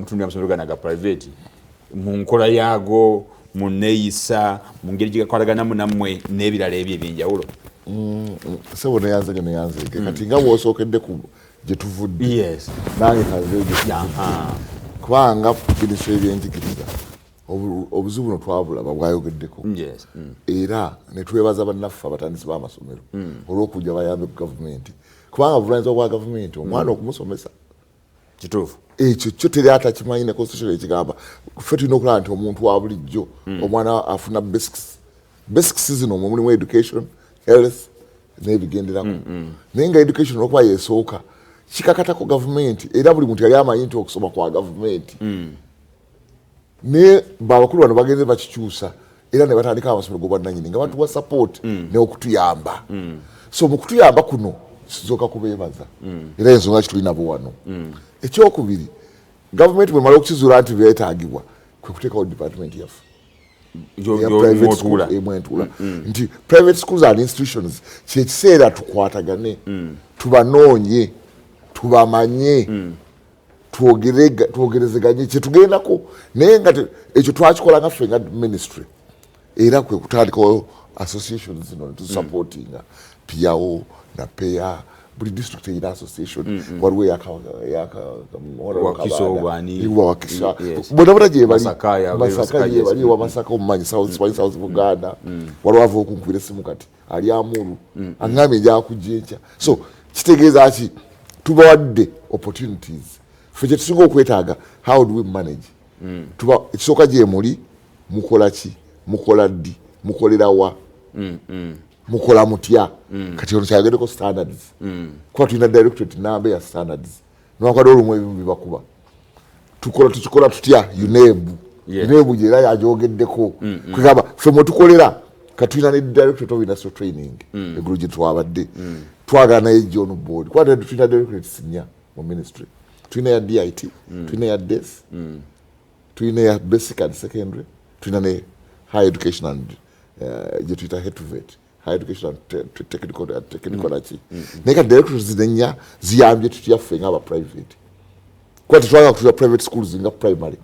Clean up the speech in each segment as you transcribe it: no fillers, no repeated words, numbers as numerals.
Mutundu amasomero gano aga private, mu nkola yaago, mu neeyisa, mu ngeri gyegakwataganamu nammwe n'ebirala ebyo ebyenjawulo? Sebo, neyanzege, neyanzege. Kati nga bwosookedde ku gye tuvudde, nange kanzeyo gye tuvudde, kubanga minisitule y'ebyenjigiriza obuzibu buno twabulaba, bwayogeddeko, era ne twebaza bannaffe abatandisi b'amasomero olw'okujja bayambe ku gavumenti, kubanga buvunanyizibwa bwa gavumenti omwana okumusomesa. Ekyo kyo teri atakimanyi, ne constitution ekigamba. Ffe tulina okulaba nti omuntu wa bulijjo, omwana afuna basics. Basics zino mwe mulimu education, health n'ebigenderako, naye nga education olwokuba yesooka, kikakatako gavumenti, era buli muntu yali amanyi nti okusoma kwa gavumenti. Naye babakulu bano bagenze bakikyusa era ne batandika amasomero g'obwannanyini nga batuwa support n'okutuyamba. So mu kutuyamba kuno kisooka kubeebaza, era ensonga ki tuli nabo wano. Ekyokubiri, gavumenti bwemala okukizuula nti beetaagibwa, kwe kuteekawo department yaffe eya private school. Mw'otuula. Emwentuula nti private schools and institutions, kyekiseera tukwatagane, tubanoonye, tubamanye, twogerezeganye kyetugendako. Naye nga ekyo twakikola nga ffe nga ministry, era kwe kutandikawo associations zino netusupportinga PEAO na PEA. Buli district erina association. Waliwo Wakiso, Bwani. Wakisa, bonna bonna gyebali. Masaka, Masaka, Masaka, yes. Gyebali ewa Masaka, omumanyi South, South Buganda. Waliwo ava okunkubira esimu kati ali Amuru, aŋŋambye njakujja enkya. So kitegeeza ki? Tubawadde opportunities. Ffe kyetusinga okwetaaga, how do we manage? Tuba ekisooka gyemuli, mukola ki, mukola ddi, mukolera wa, mukola mutya? Kati ono kyayogeddeko standards, kuba tulina directorate namba ya standards. Newakwadde olumu ebimu bibakuba, tukola tukikola tutya? UNEB. UNEB gyera yajogeddeko. Kwegamba ffe mwetukolera, katulina ne directorate of industrial training. Eggulu gye twabadde twagala naye john board, kuba tulina directorates nnya mu ministry. Tulina ya DIT, tulina ya DES, tulina ya basic and secondary, tulina ne high education and gye tuyita HETVET, high education and technical naki. Naye kati directorates zino ennya ziyambye tutya ffe nga aba private? Kuba tetwagala kutula private schools nga primary,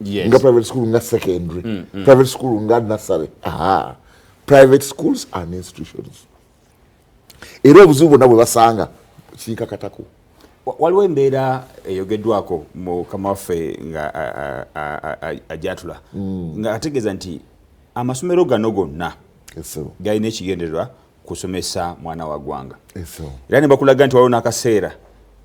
nga private school nga secondary, private school nga nursery. Aha, private schools and institutions, era obuzibu bwonna bwe basanga kinkakatako. Waliwo embeera eyogeddwako mukama waffe nga ajatula, nga ategeeza nti amasomero gano gonna galina ekigendererwa kusomesa mwana wa ggwanga, era ne bakulaga nti waliwo n'akaseera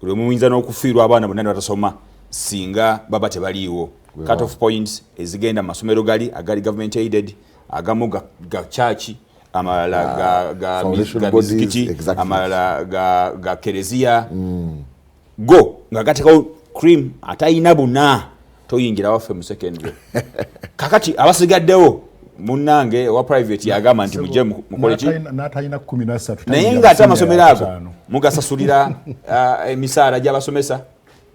lwe muyinza n'okufiirwa abaana bonna ne batasoma singa baba tebaliiwo. Cut off points ezigenda mu masomero gali agali government aided, agamu ga church, amalala ga Foundation ga bodies, mizikiti, amalala ga kereziya, go nga gateekawo cream atayina buna toyingira waffe mu secondary. Kakati abasigaddewo, munnange owa private yagamba nti mujje mukole ki? N'atalina 13. Naye tayingira ng'ate mu amasomero senior ago yakutaano. Mugasasulira emisaala gy'abasomesa,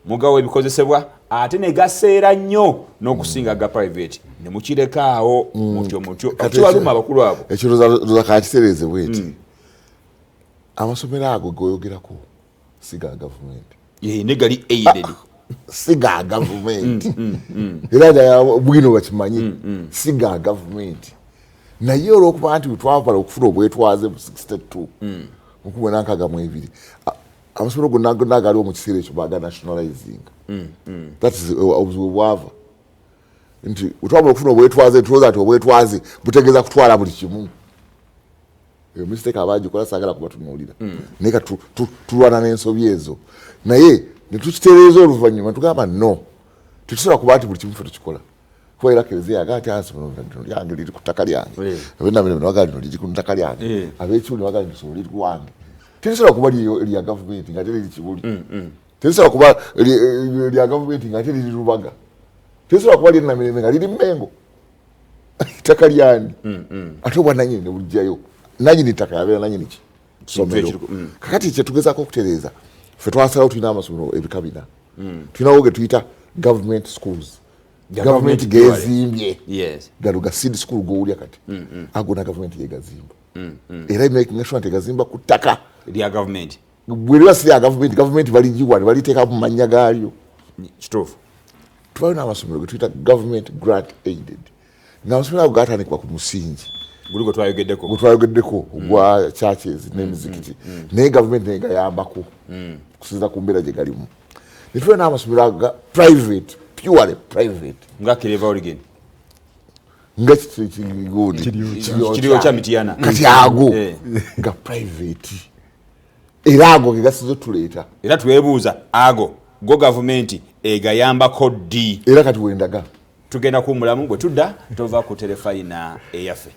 mugawa ebikozesebwa, ate ne gaseera nnyo n'okusinga ga private, ne mukirekaawo mutyo mutyo. Kati kibaluma abakulu abo. Ekyo roza kakitereeze bweti: amasomero ago goyogerako si ga gavumenti. Ye, ne gali aided. Si ga gavumenti, era njagala bwino bakimanyi, si ga gavumenti. Naye olwokuba nti twamala okufuna obwetwaze mu 62, 1962, amasomero gonna gonna agaliwo mu kiseera ekyo baga nationalizing. That is obuzibu bwava nti bwetwamala okufuna obwetwaze, tulowooza nti obwetwaze butegeeza kutwala buli kimu. Eyo mistake abagikola saagala kubatunuulira, naye ka tulwana n'ensobi ezo, naye netukitereeza oluvannyuma. Tugamba no, tetusobola kuba nti buli kimu ffe tukikola, kuba era kereziya yagaa ti ansi lino lyange, liri ku ttaka lyange. Abenamire bagaa lino liri ku ttaka lyange, ab'ekiwuli bagaa lino somo liri wange. Terisobola kuba lya gavumenti nga ate liri Kibuli, terisobola kuba lya gavumenti nga ate liri Lubaga, terisobola kuba lyenamirembe nga liri Mmengo. Ttaka lyani? Ate obwananyini ne bujjayo, nanyini ttaka yabeera nanyini ki somero. Kakati kyetugezaako okutereeza, ffe twasalawo tulina amasomero ebika bina. Tulinawo ge tuyita government schools, Ga gavumenti government. gezimbye. Gano ga seed school gowulya kati, ago na gavumenti yegazimba, era making sure nti egazimba ku ttaka lya gavumenti. Bwe liba si lya gavumenti, gavumenti baligiwa ne baliteeka mu mannya gaalyo. Tubayo n'amasomero getuyita government grant aided, ng'amasomero ago gatandikibwa ku musingi guli gwe twayogeddeko, gwe twayogeddeko ogwa churches n'emizikiti, naye gavumenti negayambako kusinziira ku mbeera gye galimu. Ne tubayo n'amasomero aga private, purely private, nga Kireva Origin, nga kigundi Kiriyo kya Mityana. Kati ago nga private, era ago ge gasize tuleeta. Era twebuuza, ago go gavumenti egayambako ddi? Era kati wendaga. Tugenda kuwumulamu, bwe tudda tova ku Terefayina eyaffe.